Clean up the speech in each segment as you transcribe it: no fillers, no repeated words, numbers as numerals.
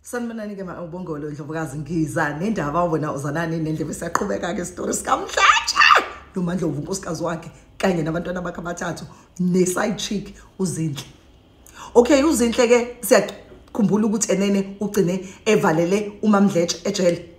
Sanibonani ke mabongolo Ndlovukazi, ngiza nendaba wona uzanani nendlebe. Siyaqhubeka ke story sikaMdletshe noMandlovu, unkosikazi wakhe kanye nabantwana bakhe abathathu ne-side chick uZinhle. Okay, uZinhle ke siyakhumbula ukuthi enene ugcine evalele uMamdletshe ejele.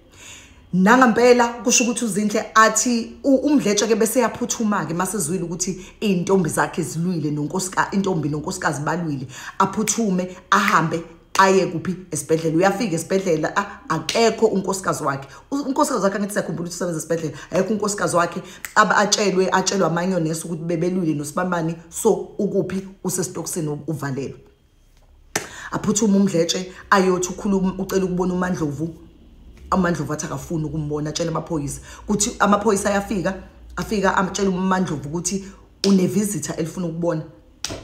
Nangampela kusho ukuthi uZinhle athi uMdletshe ke bese yaphuthuma ke masezwile ukuthi intombi zakhe zilwile nonkosikazi, intombi nonkosikazi balwile, aphuthume ahambe aye kuphi? Esibhedlela. Uyafika esibhedlela, akekho unkosikazi wakhe. Unkosikazi wakhe, angithi siyakhumbula ukuthi usebenza esibhedlela, akekho unkosikazi wakhe. Atshelwe amanye onesi ukuthi bebelwile nosibambani, so ukuphi? Usesitokisini, uvalelwe. Aphuthume uMdletshe ayothi ukhuluma, ucela ukubona uMandlovu. AmaNdlovu athi akafuni ukumbona, atshela amaphoyisa ukuthi amaphoyisa ayafika, afika amtshela uMandlovu ukuthi une-visitor elifuna ukubona.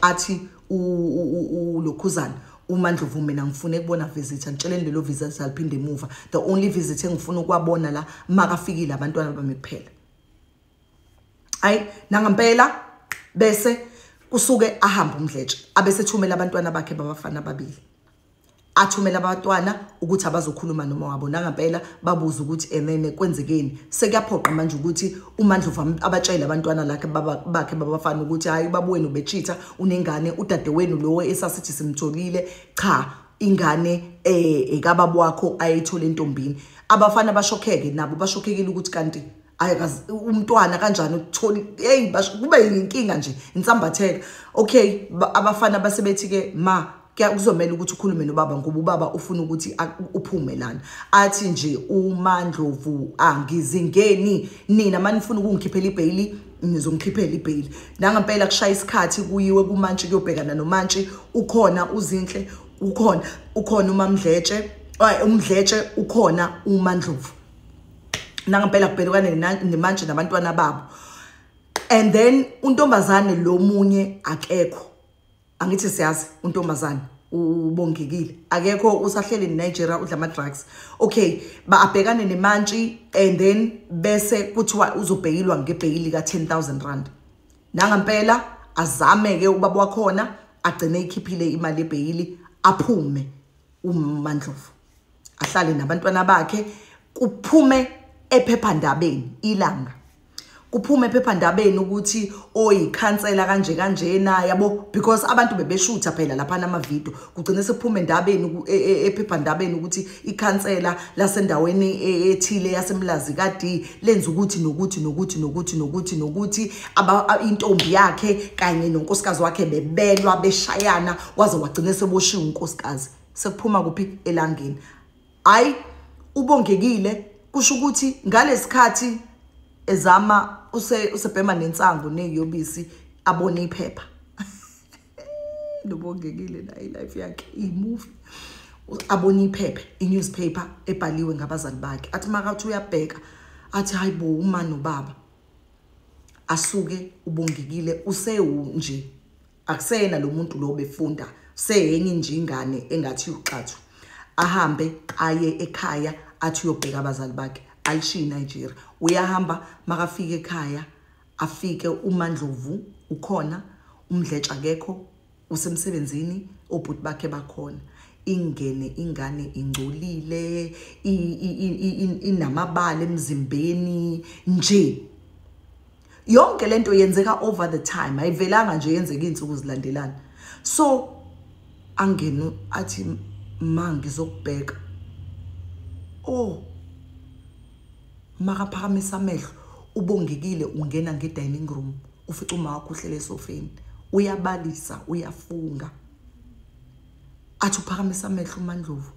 Athi ulokhuzana uMandlovu, "Mina ngifune ukubona visitor, ngitsheleni lelo visitor aliphinde emuva. The only visitor engifuna ukwabona la makafikile abantwana bami kuphela." Ayi, nangampela bese kusuke ahambe uMdletshe, abesethumela abantwana bakhe babafana ababili, athumela abantwana ukuthi abazokhuluma noma wabo. Nangampela babuza ukuthi enene kwenzekeni. Sekuyaphoqa manje ukuthi uMandlovu abatshele abantwana lakhe bakhe babafana ukuthi hayi, ubaba wenu bechitha, unengane, udadewenu lo esasithi simtholile, cha, ingane ekababa wakho ayithole entombini. Abafana bashokheke nabo, bashokhekile ukuthi kanti ayikazi umntwana kanjani utholi. Hey, kube inkinga nje, insambatheka. Okay, abafana basebethi ke, "Ma, kuzomela ukuthi ukhulume nobaba ngoba ubaba ufuna ukuthi uphume lana." Athi nje uMandlovu, "Angizingeni nina, manifuna ukungikhiphela ibhayili nizongikhiphela ibhayili." Nangampela kushaya isikhathi, kuyiwe kumantshi kuyobhekana nomantshi. Ukhona uZinhle, ukhona uMamdletshe, uMdletshe, ukhona uMandlovu. Nangampela kubhekane nemantshi nabantwana babo, and then untombazane lo munye akekho. Angithi siyazi untombazane ubongekile akekho, usahleli neNigeria, udla ama drugs. Okay, ba abhekane nemantshi and then bese kuthiwa uzobheyilwa ngebheyili ka R10,000. Nangampela azame ke ubaba wakhona, agcine ikhiphile imali ebheyili, aphume uMandlovu, ahlale nabantwana bakhe. Kuphume ephephandabeni Ilanga, kuphume ephephandabeni ukuthi oyikhansela kanje kanjena, yabo, because abantu bebeshutha phela lapha nama-video. Kugcine sekuphume endabeni ephephandabeni ukuthi ikhansela lasendaweni ethile yaseMlazi kadi lenza ukuthi nokuthi nokuthi nokuthi nokuthi nokuthi, intombi yakhe kanye nonkosikazi wakhe bebelwa, beshayana, waze wagcine seboshiwe unkosikazi. Sekuphuma kuphi? Elangeni. Hayi, ubongekile kusho ukuthi ngalesikhathi ezama usebhema nensangu neziyobisi, abone iphepha lobongekile la, ilife yakhe imovie, abone iphepha, i-newspaper ebhaliwe ngabazali bakhe. Athi makathi uyabheka, athi, "Hayi bo, uma nobaba." Asuke ubongekile, usewu nje akusena lo muntu lo befunda, seyenye nje ingane engathi uxathu. Ahambe aye ekhaya, athi uyobheka abazali bakhe, alishiye iNigeria. Uyahamba, makafika ekhaya afike uMandlovu ukhona, uMdletshe akekho, usemsebenzini, obhuti bakhe bakhona. Ingene ingane ingcolile, inamabala emzimbeni nje. Yonke lento yenzeka over the time, ayivelanga nje yenzeka izinsuku zilandelana. So angene athi, "Ma, ngizokubheka." Oh, makaphakamisa amehlo ubongekile, ungena nge-dining room, ufica uma wakho uhlele esofeni, uyabalisa, uyafunga. Athi uphakamisa amehlo uMandlovu,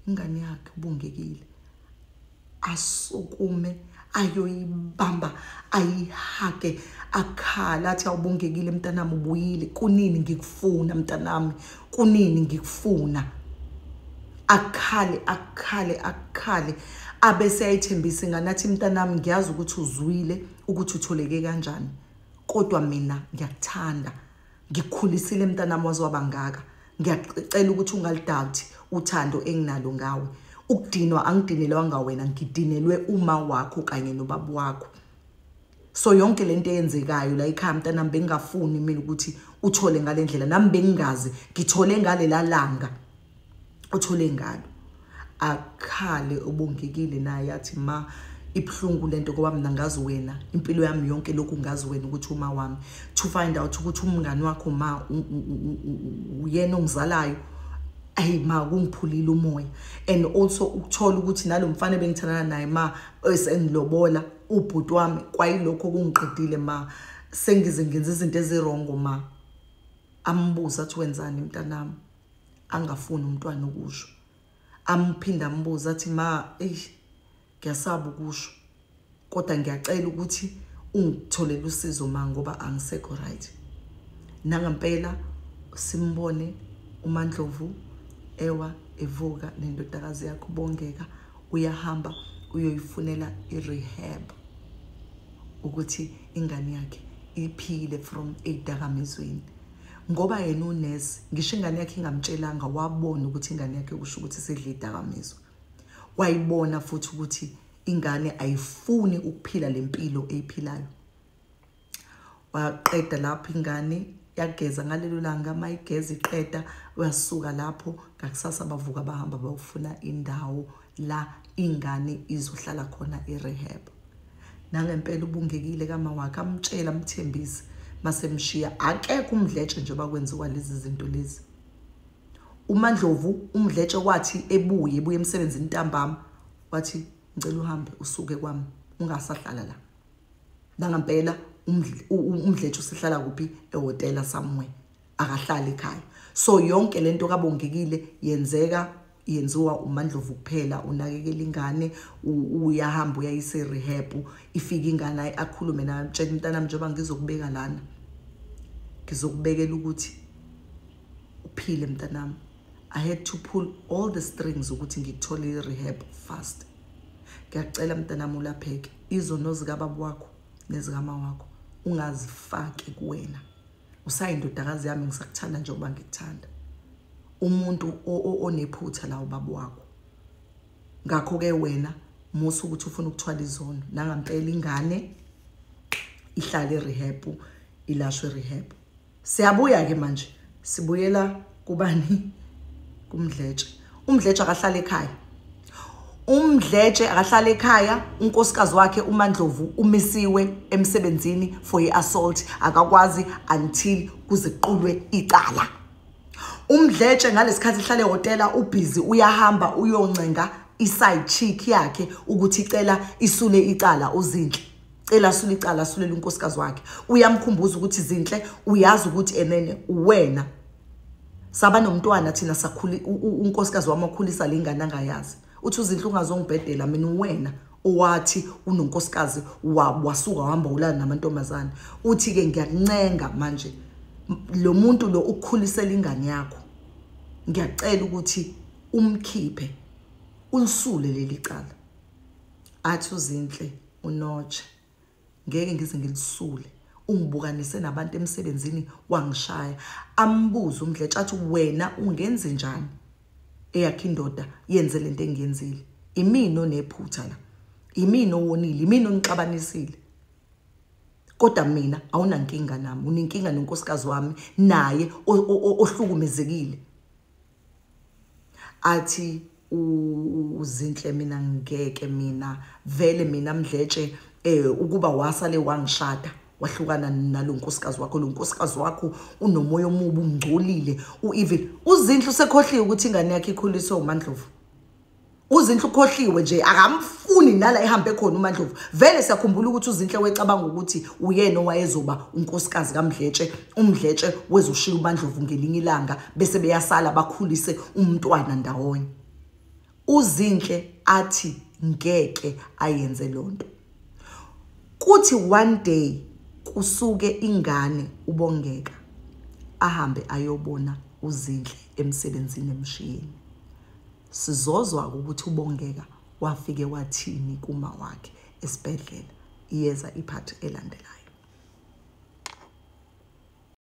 ingane yakhe ubongekile. Asukume ayoyibamba, ayihage, akhala, athi, "Awubongekile mntanami, ubuyile! Kunini ngikufuna mntanami, kunini ngikufuna?" Akhale, akhale, akhale, abese ayithembisa ingane, athi, "Mntanami, ngiyazi ukuthi uzwile ukuthi utholeke kanjani, kodwa mina ngiyakuthanda, ngikukhulisile mntanami waze wabangaka. Ngiyacela ukuthi ungalidoubt uthando enginalo ngawe. Ukudinwa angidinelwanga wena, ngidinelwe uma wakho kanye nobaba wakho. So yonke lento eyenzekayo la ekhaya mntanami, bengingafuni mina ukuthi uthole ngale ndlela. Nami bengingazi, ngithole ngalela langa uthole ngalo." Akhale uBongekile naye athi, ma, ibuhlungu lento ngoba mina ngazi wena impilo yami yonke, lokhu ngazi wena ukuthi uma wami, to find out ukuthi umngani wakho, ma, uyena ongizalayo, ayi ma, kungiphulile umoya. And also ukuthola ukuthi nalo mfana bengithandana naye, ma, esengilobola ubhuti wami, kwayilokho kungiqedile, ma, sengize ngenza izinto ezi-wrong, ma. Ambuza athi, wenzani mntanami? Angafuni umntwana ukusho. Amphinda ambuza athi, ma, eyi, ngiyasaba ukusho, kodwa ngiyacela ukuthi ungitholele usizo, ma, ngoba angisekho right. Nangampela simbone uMandlovu ewa evuka nendodakazi yakho Bongeka, uyahamba uyoyifunela i-rehab ukuthi ingane yakhe iphile from ey'dakamizweni, ngoba yena unesi, ngisho ingane yakhe ingamtshelanga, wabona ukuthi ingane yakhe kusho ukuthi isidla idakamizwa. Wayibona futhi ukuthi ingane ayifuni ukuphila lempilo eyiphilayo. Waqeda lapho, ingane yageza ngalelo langa. Mayigeza iqeda, uyasuka lapho. Ngakusasa bavuka bahamba bayofuna indawo la ingane izohlala khona, i-rehab. Nangempela uBongekile kama wakhe amtshela, amthembise, masemshiya akekho uMdletshe nje bakwenziwa lezi zinto lezi. UMandlovu, uMdletshe wathi ebuye emsebenzini ntambama, wathi, ngicela uhambe usuke kwami, ungasahlala la. Nangampela uMdletshe usehlala kuphi? Ehhotela somewhere, akahlali ekhaya. So yonke lento kaBongekile yenzeka, yenziwa uMandlovu kuphela. Unakekela ingane, uyahamba uyayisa e-rehab. Ifika ingane, akhulume nayo, tshela, mntanami, njengoba ngizokubeka lana, ngizokubekela ukuthi uphile, mntanami. I had to pull all the strings ukuthi ngikuthole i-rehab fast. Ngiyacela, mntanami, ulapheke. Izono zikababa wakho nezikama wakho ungazifaki kuwena. Usayindodakazi yami, ngisakuthanda njengoba ngikuthanda. Umuntu onephutha la ubaba wakho, ngakho-ke wena musa ukuthi ufuna ukuthwala izono. Nangampela ingane ihlale e-rehab, ilashwe e-rehab. Siyabuya-ke manje, sibuyela kubani? KuMdletshe. UMdletshe akahlala ekhaya, uMdletshe akahlala ekhaya. Unkosikazi wakhe uMandlovu umisiwe emsebenzini for i-assault, akakwazi until kuze kuqulwe icala. UMdletshe ngalesikhathi ehlala ehhotela, ubhizi uyahamba uyoncenga i-side chick yakhe ukuthi icela isule icala uZinhle, cela asule icala, asulele unkosikazi wakhe. Uyamkhumbuza ukuthi, Zinhle, uyazi ukuthi enene wena saba nomntwana thina, sakhuli unkosikazi wami wakhulisa lengane angayazi. Uthi uZinhle, ungazongibhedela mina, wena owathi unonkosikazi, wasuka wahamba ulala namantombazane. Uthi-ke, ngiyakuncenga manje, lo muntu lo ukukhulisela ingane yakho, ngiyacela ukuthi umkhiphe, ulisule leli cala. Athi uZinhle, unotshe, ngeke ngize ngilisule, ungibukanise nabantu emsebenzini, wangishaya. Ambuze uMdletshe athi, wena ungenze njani eyakhe indoda yenze lento engiyenzile? Imina onephutha la, imina owonile, imina onixabanisile, kodwa mina awunankinga nami, unenkinga nonkosikazi wami naye ohlukumezekile. Athi uZinhle, mina ngeke, mina vele, mina Mdletshe, ukuba wasale wangishada, wahlukana nalo nkosikazi wakho, lo nkosikazi wakho unomoya omubi, ungcolile, u-evil. UZinhle usekhohliwe ukuthi ingane yakhe ikhuliswe uMandlovu. UZinhle ukhohliwe nje, akamfuni nala ehambe khona uMandlovu. Vele siyakhumbula ukuthi uZinhle wecabanga ukuthi uyena owayezoba unkosikazi kaMdletshe, uMdletshe wezoshiya uMandlovu ngelinye ilanga, bese beyasala bakhulise umntwana ndawonye. UZinhle athi ngeke ayenze lonto. Kuthi one day kusuke ingane uBongeka ahambe ayobona uZinhle emsebenzini emshiyeni. Sizozwa ukuthi uBongeka wafike wathini kuma wakhe esibhedlela. Iyeza i-part elandelayo.